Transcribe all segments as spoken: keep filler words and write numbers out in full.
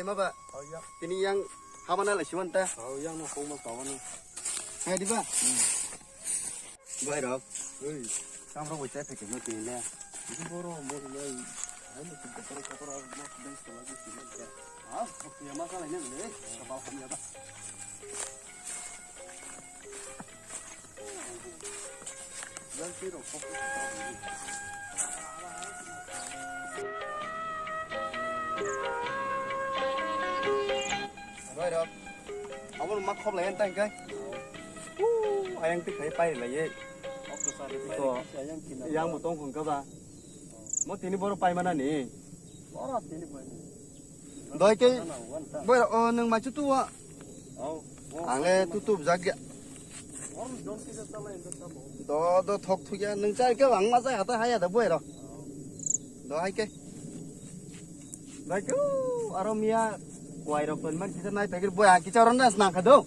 Ema ba? Oh, ya. Tini yang hamana lai siwan ta? Oh, yang no kong ma kawan. Hai di ba? Bai rok. Oi. Kam rok bo chai phai khe no tini le. Ini boro mo mo. Hai mo tin kapar kapar mo deng sola di sini. Ah, oke, masalah ini le. Kapal hamya ba. Abo rok. Abo ma khop lai tang kai. Ayang tik khai pai lai ye. Ko yang bo tong khon ka ba. Mo tini boro pai mana ni. Doi ke. Boy, oh, nang mai chu tu wa. Ang le tu tu jak ya. Do, do, thok thuk ya. Nang chai ke bang ma chai hata haya da boy ro. Do hai ke. Doi ke, aro miya kwai rok ton man kita nai pagir boy ha kicha ron nas nang kha do.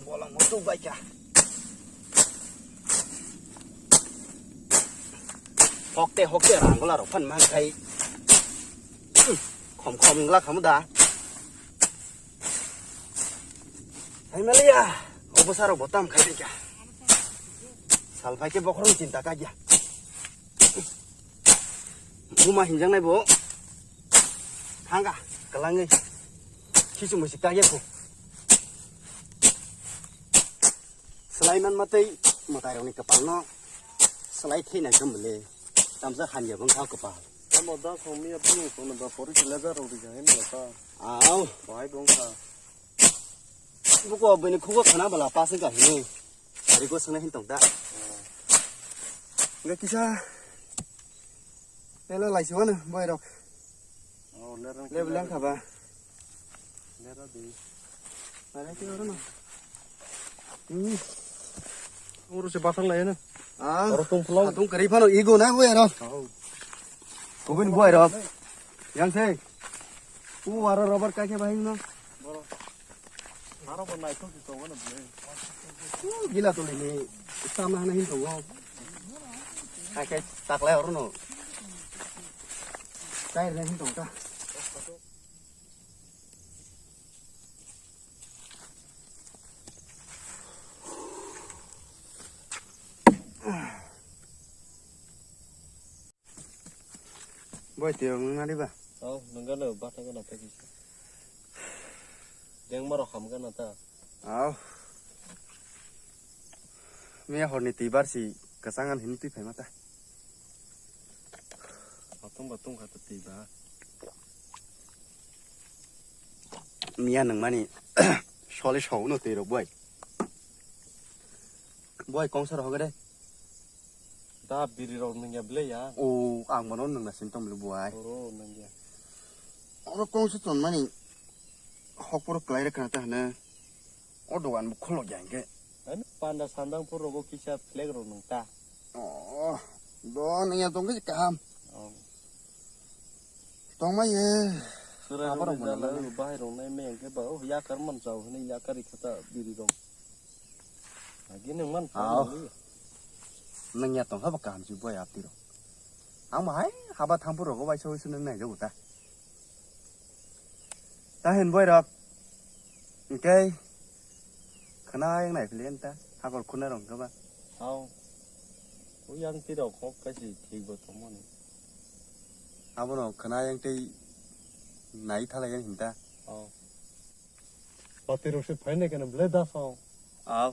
Bolang mo tu bai ka. Hokte hokte ranggola rok phan mang khai. Khom khom wngla khamu da. Hai maliya, obo saro botam khai kha. Sal phai ke bokhorong chinta ka ya. Buma hinjang nai bo. Thanga, kalangwi. Khisu musi ka ya ko. Slai man matei, matai rok ni kapal no. Slai thei nai kam le. Tamsa hanja bang kha kapal. Tamo da song miya bini song ba pori lejar rok ri jang ni ta. Au. Bai bong kha. Buko bini khugo khana bala pas ka hini. Sari ko sangna hin tong da. Ga kisa. Elo lai siwan boy rok. Oh, lerang. Lebelang kha ba. Lera de. Mana ke oro no. Hmm. Oro se basang lai na. Ah. Oro tung pulang. Tung kari phano igo na boy ro. Oh. Kubun boy ro. Yang se. U aro rubber ka ke bahing no. Boro. Aro bo nai thok thok na ble. U gila to le ni. Sama na hin to. Ka ke tak lai oro no. Tyre na hin to ka. Boy, twi rok nung nani ba? Oh, nung gana, bata gana, tei kisa. Deng maro ham gana ta. Au. Miya horni twi bar si kwchang an hin twi phaima ta. Batung batung kha ta twi ba. Miya nung mani soli sau no twi rok boy. Boy, kongsa rok hogre. Da biri rok nungya ble ya. O, ang bono nungna sin tong ble buai. Oro nungya. Oro kongsa ton mani hok puro klai rek kana ta hana. O dogan bo kholo jang ke. Ani panda sandang puro go kisa flag rok nung ta. O, do nungya tong ke kaham. Oh. Tongma ye. Surai rok ni jala bahai rok nai meng ke ba, oh, yakar man chao hini yakar ikha ta biri rok. Agi nung man. Aw. Nung ya tong haba kaham si boy apti rok. Ang bahai haba thangpur rok bai so nung nai jago ta. Ta hin boy rok. Engke khna yang nai philin ta. Hakor khuna rok ba. Aw. O yang ti rok hok kasi thik bo tongmani. Abono khna yang tei nai thala yang hinta. Oh. Pati rok se phainai kena ble da song. Aw.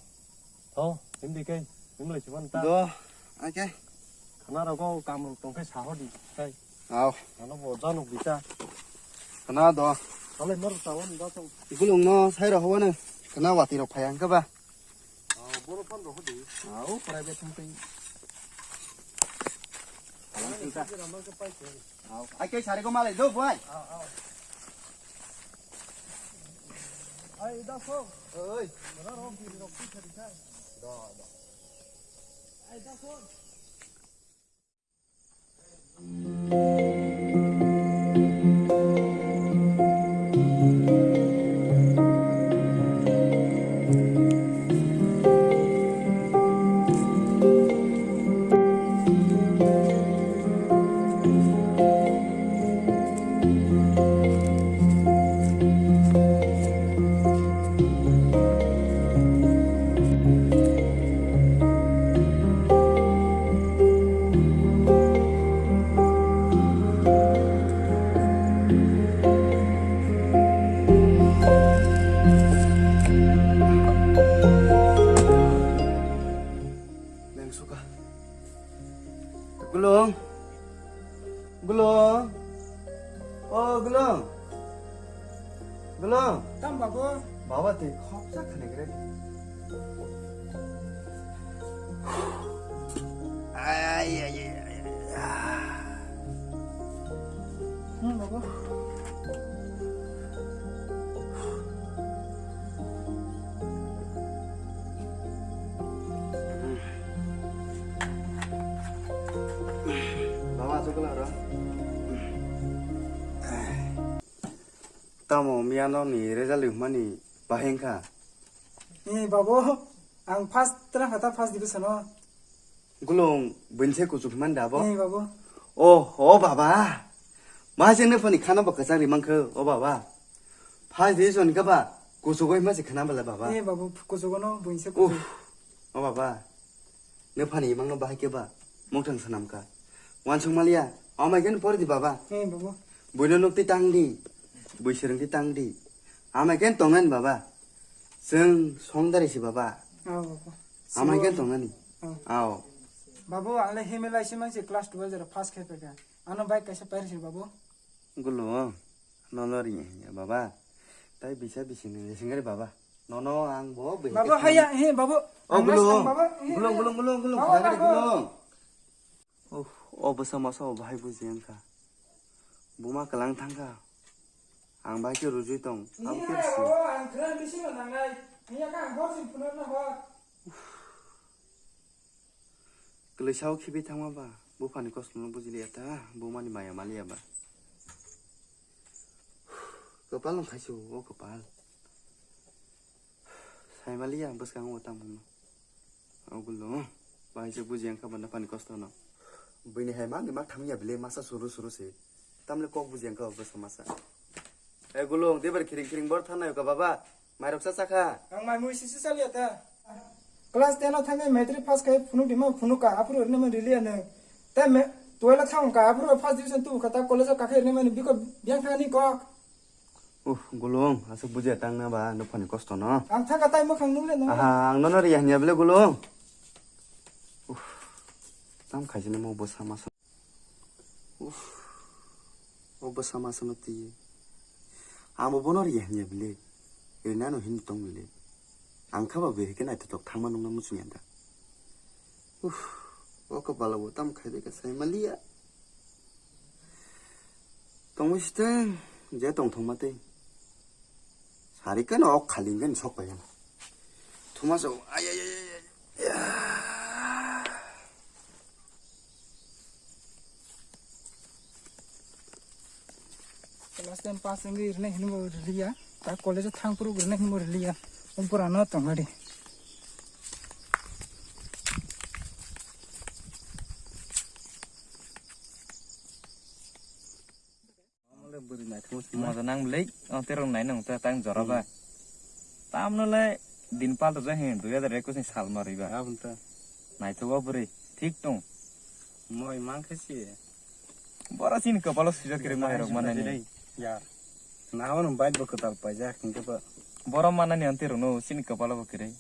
Tho, hindi kai, hindi lai siman ta. Do, ake. Khana rok o kam rok tong khe sahodi kai. Aw. Ano bo jano bisa. Khna do. Tale mar ta wan da song. Gulung no sai rok hobane. Khna wati rok phai ang khe ba. Aw, boro phan rok hodi. Aw, private thang tei. Aw, ai kei sari ko malai do, boy. Aw, aw. Ai, da phone. Oi. Mana rom di rom di khadi khai. Da, da. Ai, da phone. Gulung. Gulung. O Gulung. Gulung. Tam babu. Baba twi khopsa khani gre. Ai, ai, ai, ai, ai. Hmm, babu. Baba, aswk kwlaro. Tamo miyano ni result hwnmani bahai wngkha? Ni babu, ang first, tra kha ta first division o. Gulung, buini se kuchuk hwnmani da bo? Ni babu. Oh, oh baba. Ma se nw phani khana bo kwchang ri mankha, oh baba. First division ka ba, kuchuk oi ma se khana bala baba. Ni babu, kuchuk no buini se kuchuk. Uff, oh baba. Nw phani imang no bahai khe ba, mokthang sanam ka. Wansuk maliya, amai khe nw pori di baba. Ni babu. Buino nuk ti tang di, bui sereng ti tang di. Amai khe tongnani baba. Chwng songdari si baba. Oh, babu. Amai khe tongnani. Oh. Ao. Babu, ang le himilai si mang si class twelve jora pass khe peka. Ano bike kaisa pair si babu. Gulo, nono ri ya baba. Tai bisa bisi ni singari baba. Nono ang bo bai. Babu, haya, he babu. Oh, ang mas gulo. Ang babu, he, gulung, he. Gulung, gulung, gulung, gulung. Babu, khagari babu. Gulung. Oh, oh, bwsa masa o bahai buji wngkha. Buma kwlang thangkha. Ang bahai khe rujui tong. Abo khe risi. Ang kwrang bisingo nangnai. Miya khe ang borsing phunukna hor. Kwlwi sao khibi thangma ba. Buphani kosto no bujiliya ta. Bumani maya maliya ba. Kwpal wng khaisi o kwpal. Saimaliya bwskango o tamo hwnma. Ogulo, bahai se buji ang kha bana pani kosto no. Buini hai mangni mak thangya bile masa suru suru se. Tamle kok buji ang kha bwsa masa. E gulung, debar khiring khiring bor thanai ka baba. Mairok sa sakha. Ang mai mui sisi saliya ta. Class ten o thangnai matric pass khai phunuk dima phunuk ka aphuru rwna man riliya nang. Ta me twelve o thang ka aphuru first division tu ka ta college o kakhai rwna man biko biang thani kok. Uh, gulung, aswk bujiya tang na ba, no phani kosto no. Ang thaka tai mwkhang nung le nung. Aha, ang nono riya hanya bele gulung. Uh, tam khaisini mo bwsa masa. Uh, o bwsa masa no twi. Ang bo bono riya hanya bele. Eri nano hin tong bele. Ang kha ba beri ke nai tok thangma nung na muchung ya da. Uff, o kwpalo bo tamo khai bai kha sai maliya. Tongwi siteng, je tongthok ma tei. Sari khe no ok khali hwnkhe sok pai ano. Thuma sa, ay, ay, ay, ay, ay. Class ten pass wngwi rwnai hwnwi bo rwliya. Ta college o thang phuru rwnai hwnwi bo rwliya. Umpura no tongmadi. Moja nang bwlai, o terong nai nung ta tang jora ba. Hmm. Tamno le din pal rwjak hin dui hazar ekwis ni sal ma rwi ba. Aboni ta. Naithogo bwrwi, thik tong. Moi mang khe si. Boro chini kwpalo swijak kwrwi mairok manani. Yar. Nahano bike bo kwtal paijak hinkhe ba. Boro manani anti rwno chini kwpalo bo kwrwi.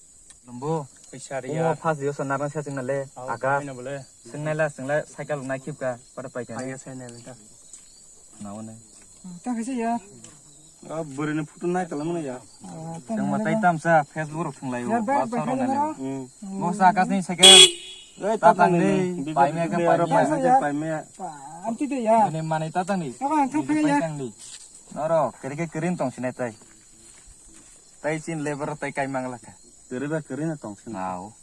Lumbu. Pisa riya. Omo first division narwknai sachwng nale. Akash. Swngnaila swngla cycle rwnai khibka pada paikha. Aya sai nai ta. Naone. Ta khaisa ya. Ah, bwrwini photo nai tala mano ya. Tang ma tai tamsa Facebook rok thwnglai o. WhatsApp rok nai. Bo sa Akash ni cycle. Ei, ta tang ni. Paimya ka paimya. Amti de ya. Ini mani ta tang ni. Apa ang thang ya. Tang ni. Noro, kiri ke kirin tong sinai tai. Tai chin lebar tai kai mangla ka. Kiri ba kirin tong sinai. Nao.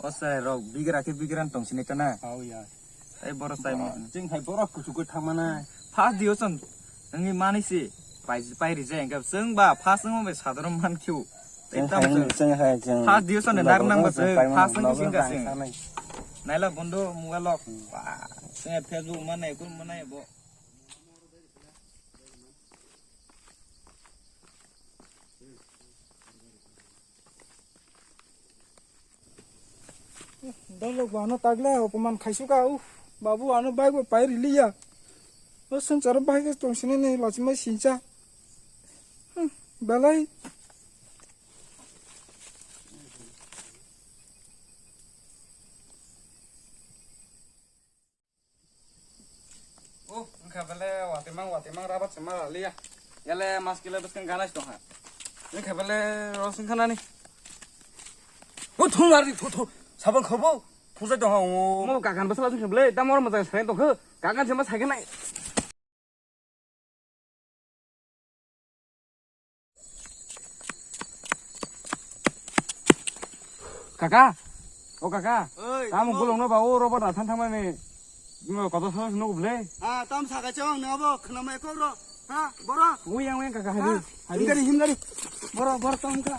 O chwrai rok bigra khe bigra tong sinai ta na. Hao ya. Tai borok chai ma. Chwng hai borok kuchuk khe thangma na. First division wngwi mani si pai, pai rijak hwnkhe chwng ba first wngma bai sadharon man khiu. Chwng hai, chwng hai, chwng first division ni nar nang ba chwng first wngwi sing ka chwng. Naila bondo mobile lok. Ba, chwng Facebook ma nai, kun ma nai bo. Dolo bo ano tagle opoman khaisuka, uh, babu ano bike bo pai riliya. O swngcharo bike tong sinai nai lachimai sincha. Hmm, belai. Sama liya. Yale mas kila bwskang ganai tong ha. Ni khabale rosing khanani. O thung ari thu thu. Sabang khobo. Thung sai tong ha. Mo kakan bwsala sing khabale. Damor mo jang sai tong kho. Kakan se ma sai khanai. Kaka, o kaka, oi, tamo tamo. Bolong no ba o roba na than thang mani, no koto sa no ble. Ah, tam sa ka chong no bo, khna mai ko ro. Ha, boro. Ui yang ui yang kaka, ha, hari, hari. Him gari, him gari. Boro, boro tam ka.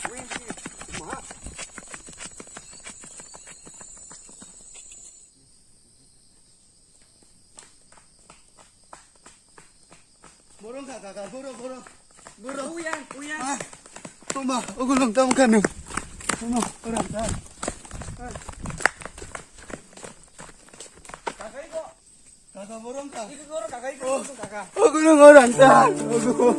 Borong kha, kha, kha, borong, borong, borong. Uyang, uyang. Ah, toma, ugulung tam kanu. Toma, orang ta. Kakai ko. Kaka borong kha. Iko borong kakai ko, kaka. Ugulung orang ta. Ugulung.